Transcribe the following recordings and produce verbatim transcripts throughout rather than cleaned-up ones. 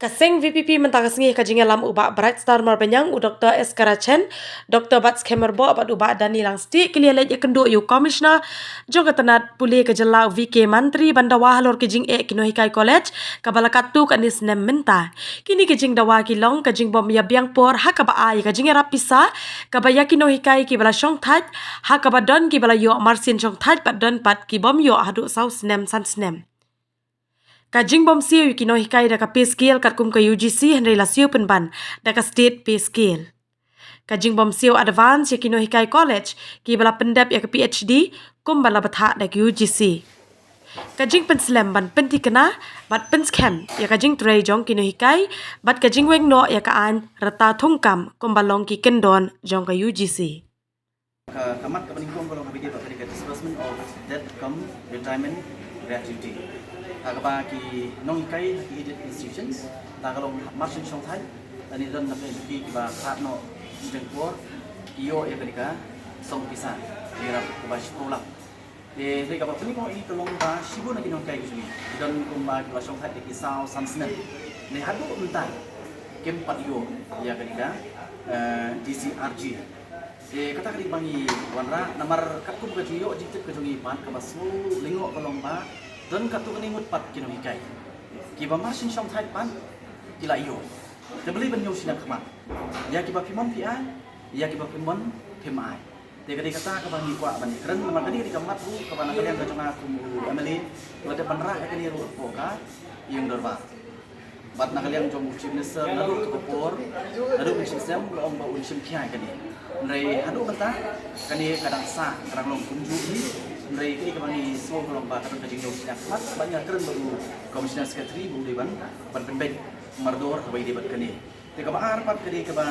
Ka seng VPP mynta ka sngi ka jingïalam u Bah Brightstar Marbaniang, u Dr S Karachen, Dr Batskhem Myrboh bad u Bah Danny Langstieh ki la leit ïakynduh ïa u Commissioner jong ka tnat pule ka jylla, u VK Mantri, ban dawa halor ki jingeh ki nonghikai college kaba la katto katne snem mynta. Kine ki jingdawa ki long ka jingbym ïabiang por ha kaba ai ïa ka jingïarap pisa kaba ïa ki nonghikai kiba la shongthait, ha kaba don kiba la ïoh marsien shongthait bad don pat ki bym ïoh haduh saw snem san snem. Ka jingbym siew ïa ki nonghikai da ka pay scale katkum ka UGC hynrei la siew pynban da ka state pay scale. Ka jingbym siew advance ïa ki nonghikai college kiba la pyndep ïa ka PhD kumba la bthah da ka UGC. Ka jingpynslem ban pynthikna bad pynskhem ïa ka jingtrei jong ki nonghikai bad ka jingweng noh ïa ka aiñ rta thungkam kumba long ki kyndon jong ka UGC. Ka, ka mat kaba nyngkong ka long kaba ïadei bad kane ka disbursement of death cum retirement gratuity. Ha kaba ki nonghikai ha ki aided institutions, la ka long marsien shongthait, lane don na pdeng ki kiba khad noh shiteng por, ki ïoh ïa kane ka song pisa, ïa kaba shiphew lak. Te, te kaba pynlyngngoh ïa ka long ba shibun na ki nonghikai ki jong ngi, ki don kumba kiba shongthait da ki saw san snem. Ne haduh mynta kim pat ïoh ïa kane ka, eh, DCRG. Te kata ka dei ba ngi wanrah namar katkum ka jingïoh jingtip ka jong ngi pat kaba shu lyngngoh ka long ba don katto katne ngut pat ki nonghikai kiba marsien shongthait pat ki la ïoh. Te balei ban ïoh sngewkhmat ïa kiba phi mon phi ai, ïa kiba phi mon phim ai. Te ka dei kata kaba ngi kwah ban kren namar ka dei ka dei ka mat ruh kaba na ka liang ka jong nga kum u MLA la dep ban rah ïa kane ruh hapoh ka ïing dorbar. Bad na ka liang jong u Chief Minister naduh ka por, naduh u Chief Minister la ong ba un shim khia ïa kane. Hynrei haduh mynta kane ka dang sah, ka dang long kumjuh hi. Hynrei kaei kaba ngi sngew ka long ba ka don ka jingïoh sngewkhmat, bad nga kren bad u Commissioner Secretary ba u dei ban, ban pynbeit mardor haba ïadei bad kane. Te kaba ar pat ka dei kaba,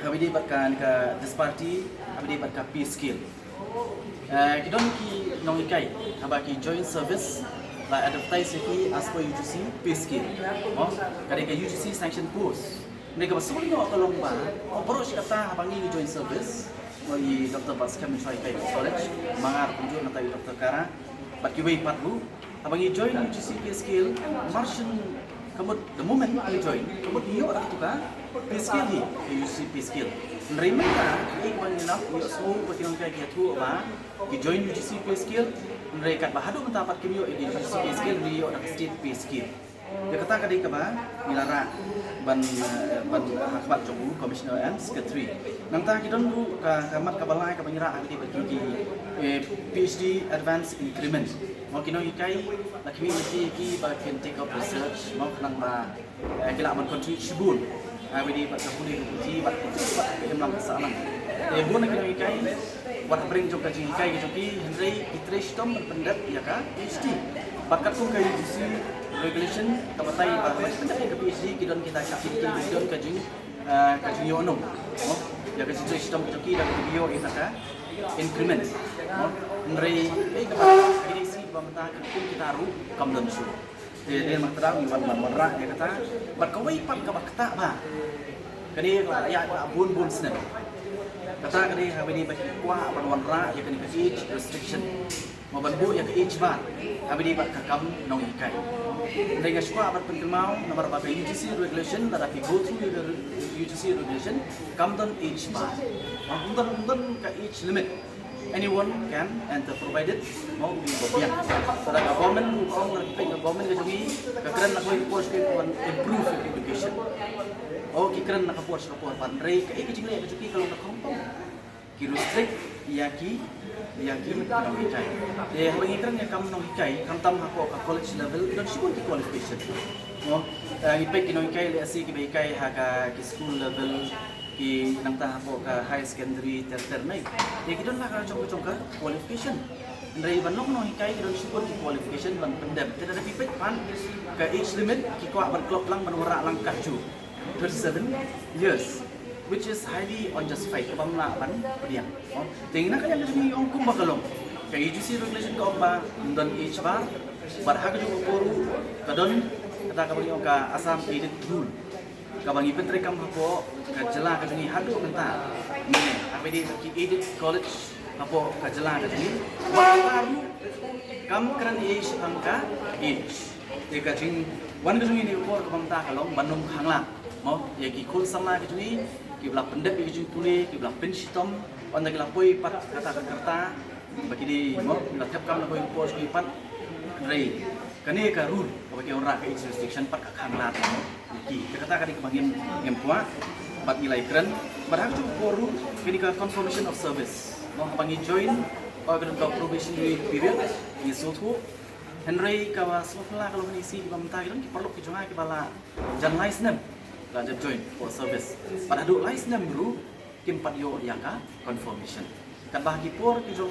haba ïadei bad ka, ka disparity haba ïadei bad ka pay scale. Eh, ki don ki nonghikai haba ki join service la advertise ïa ki as per UGC pay scale. Mo, ka dei ka UGC sanction post. Ne kaba sngewlyngngoh ka long ba, o, baroh shi katta haba ngi join service, mo, i Dr Batskhem Myrboh College, ma nga ruh kumjuh, nangta i Dr Kara bad kiwei pat ruh, haba ngi join UGC pay scale, marsien, ka mut the moment ngi join, ka mut ngi ïoh da katu ka pay scale hi, ka UGC pay scale. Hynrei mynta, ïa kaba ngi lap, ngi ïohsngew ba ki nonghikai ki ïathuh ba ki join UGC pay scale, hynrei katba haduh mynta pat kim ïoh ïa ka UGC pay scale, ngi ïoh da ka state pay scale. Ïa kata ka dei kaba ngi la rah ban, eh, ban, ha khmat jong u Commissioner and Secretary. Nangta ki don ruh ka, ka mat kaba lai kaba ngi rah ha ka dei ba ki, ki, eh, PhD advance increment. Mo, ki nonghikai la khmih lynti ïa ki ba kin take up research, mo, khnang ba, eh, ki lah ban contribute shibun ha kaba ïadei bad ka pule ka puthi bad ka imlang ka sahlang. Te bun na ki nonghikai wat hapdeng jong ka jinghikai ka jong ki, hynrei ki trei shitom ban pyndep ïa ka PhD. Bad katkum ka UGC regulation ka batai ba haba ki pyndep ïa ka PhD ki don kita ki, ki, ki don ka jing, eh, ka jingïohnong, mo, ïa ka jingtrei shitom ka jong ki da kaba ïoh ïa ka increment, mo. Hynrei, eh, kaba, ka dei shi ba mynta katkum kita ruh kam don shuh. Te, te namar kata ngi wan, wan, wanrah ïa kata. Bad kawei pat kaba ktah ba kane ka la ïaid bun bun snem. Kata kane haba ïadei ba ki kwah ban wanrah ïa kane ka age restriction. Mo, ban buh ïa ka age bar haba ïadei bad ka kam nonghikai. Hynrei nga sngewkwah ban pynkynmaw namar ba ka UGC regulation, lada phi go through ïa ka UGC regulation, kam don age bar. Mo, ym don, ym don ka age limit. Anyone can enter provided, mo, u dei ba biang. Lada ka government ruh ka ong, lada phi peit ka government ka jong ngi ka kren na kawei ka por sha kawei ban improve education. O, ki kren na ka por sha ka por, hynrei kaei ka jingleh ka jong ki ka long ka khongpong. Ki restrict ïa ki, ïa ki nonghikai. Te haba ngi kren ïa ka kam nonghikai, khamtam hapoh ka college level, ki don shibun ki qualification. Mo, eh, ngi peit ki nonghikai lehse kiba hikai ha ka, ki school level, ki nangta hapoh ka high secondary ter ter ne. Te ki don la ka jong ka jong ka qualification. Hynrei ban long nonghikai ki don shibun ki qualification ban pyndep. Te lada phi peit pat ka age limit, ki kwah ban klop lang ban wanrah lang katjuh, thirty-seven years, which is highly unjustified, kaba ym lah ban pdiang. Te na ka liang ka jong ngi ong kumba ka long, ka UGC regulation ka ong ba ym don age bar, bad ha kajuh ka por ruh ka don kata kaba ngi ong ka Assam Aided Rule. Kaba ngi pyntreikam hapoh ka jylla ka jong ngi haduh mynta. Mynne haba ïadei bad ki aided college hapoh ka jylla ka jong ngi, wat kata ruh kam kren ei shaphang ka age. Te ka jingwan ka jong ngi ha kane ka por kaba mynta ka long ban ym khanglad mo ïa ki khun samla ki jong ngi kiba la pyndep ïa ki jingpule, kiba la pynshitom, ynda ki la poi pat kata ka rta ba ki dei mo, ki la thep kam na kawei ka por sha kawei pat. Hynrei kane ka rule kaba ki wanrah ka each jurisdiction pat ka khanglad mo ïa ki. Te kata ka dei kaba ngim, ngim kwah bad ngi la ïakren. Bad ha kata ka por ruh kane ka confirmation of service mo, haba ngi join, ba ka don ka probationary period, ngi sngewthuh. Hynrei kaba sngewphylla ka long, ngi sngew ba mynta ki don ki paralok ki jong nga kiba la jan lai snem la jan join for service, bad haduh lai snem ruh kim pat ïoh ïa ka confirmation. Katba ha ki por ki jong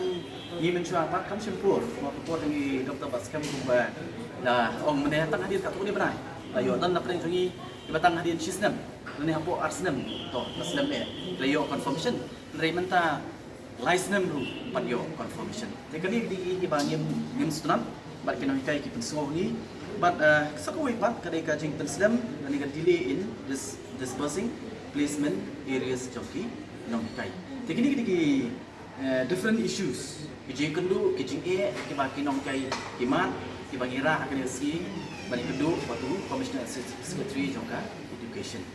ngi mynshuwa pat kam shym por, ha ki por jong ngi Doctor Batskhem kumba la ong mynne, tang hadien katto katne bnai la ïoh. Don na pdeng jong ngi kiba tang hadien shi snem lane hapoh ar snem, to, la slem eh, la ïoh confirmation. Hynrei mynta lai snem ruh pat ïoh confirmation. Te kane ka dei kiba ngim, ngim sngewtynnat bad ki nonghikai ki pynsngew ngi. Bad, eh, sa kawei pat ka dei ka jingpynslem lane ka delay in dis-, disbursing placement arrears jong ki nonghikai. Te kine ki dei ki, eh, different issues, ki jingkynduh, ki jingeh kiba ki nonghikai ki mad, kiba ngi rah ha kane ka sngi ban ïakynduh bad u Commissioner Secretary jong ka Education.